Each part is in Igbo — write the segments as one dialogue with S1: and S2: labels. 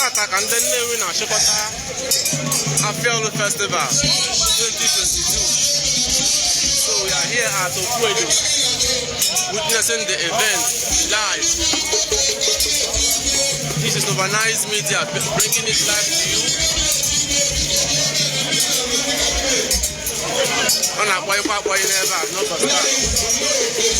S1: Tata ka ndị Nnewi na-achịkọta Afịaọlụ Festival 2022. So we are here at Okwuedo witnessing the event live. This is Overnight Media bringing it live to you. Ọ na-akpọghịkwa akpọghị n'ebe a n'ụbọchị taa.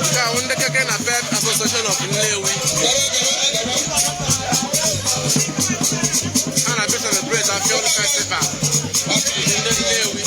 S1: Nke a bụ ndị Keke Napep Association of Nnewi. Ha na-abịa celebrate Afịaọlụ Festival ndị Nnewi.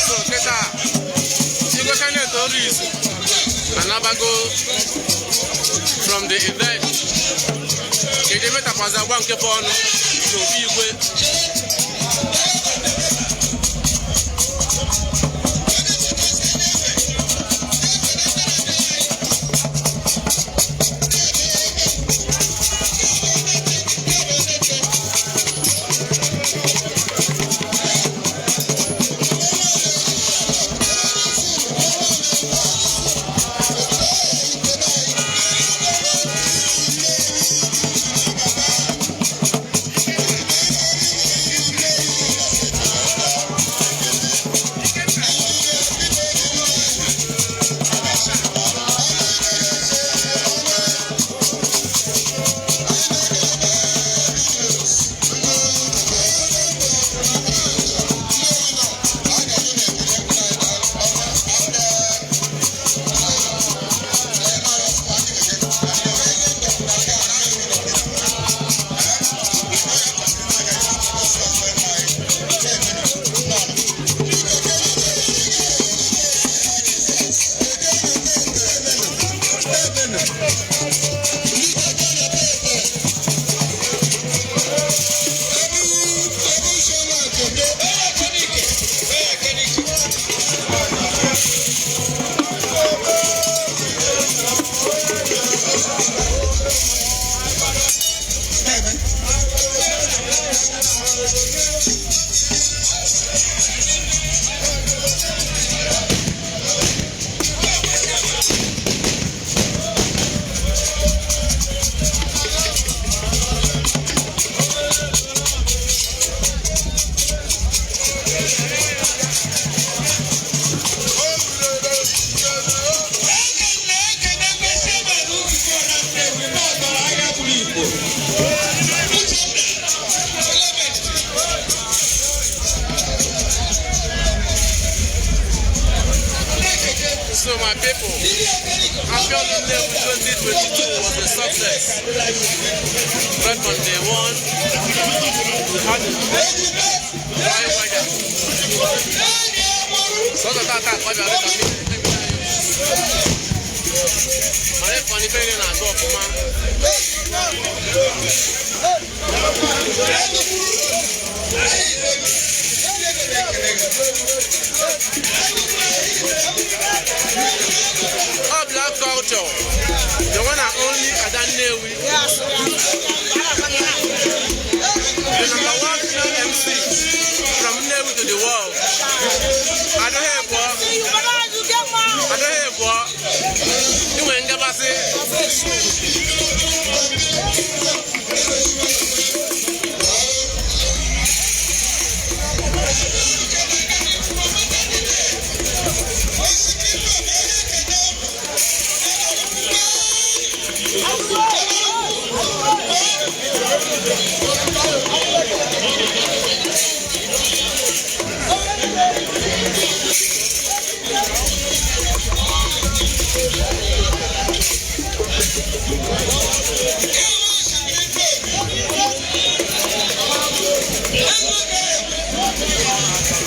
S1: So kịta Igwe Kenneth Orizu anabago from the event. Kedu emetakwazi agwa nke bụ ọnụ n'obi igwe? So my people, Afịaọlụ Nnewi 2022 was a success. Right from day one, we had a dry weather. Sọsọ tata ka ọ bịara ka mmiri mana ịfọ n'ife niile na-aga ọfụma. Culture, the one and only Ada Nnewi, the number one female MC from Nnewi to the world. Adịghị ebụọ, adịghị ebụọ, inwe ngabasị.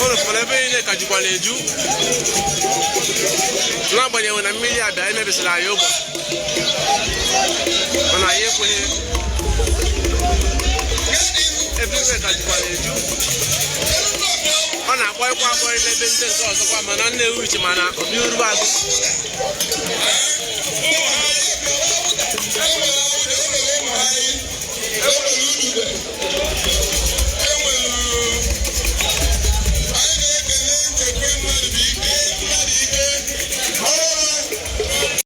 S1: Ụlọ fọrọ ebe niile ka jukwara eju, n'agbanyeghị na mmiri abịa emebisiri anyị ụbọchị, mana anyị ekweghị. Ebe ka jukwara eju, ọ na-akpọ ịkwa akpọrọ n'ebe ndị nke ọzọkwa, mana Nnewi mana Obi Uruagụ.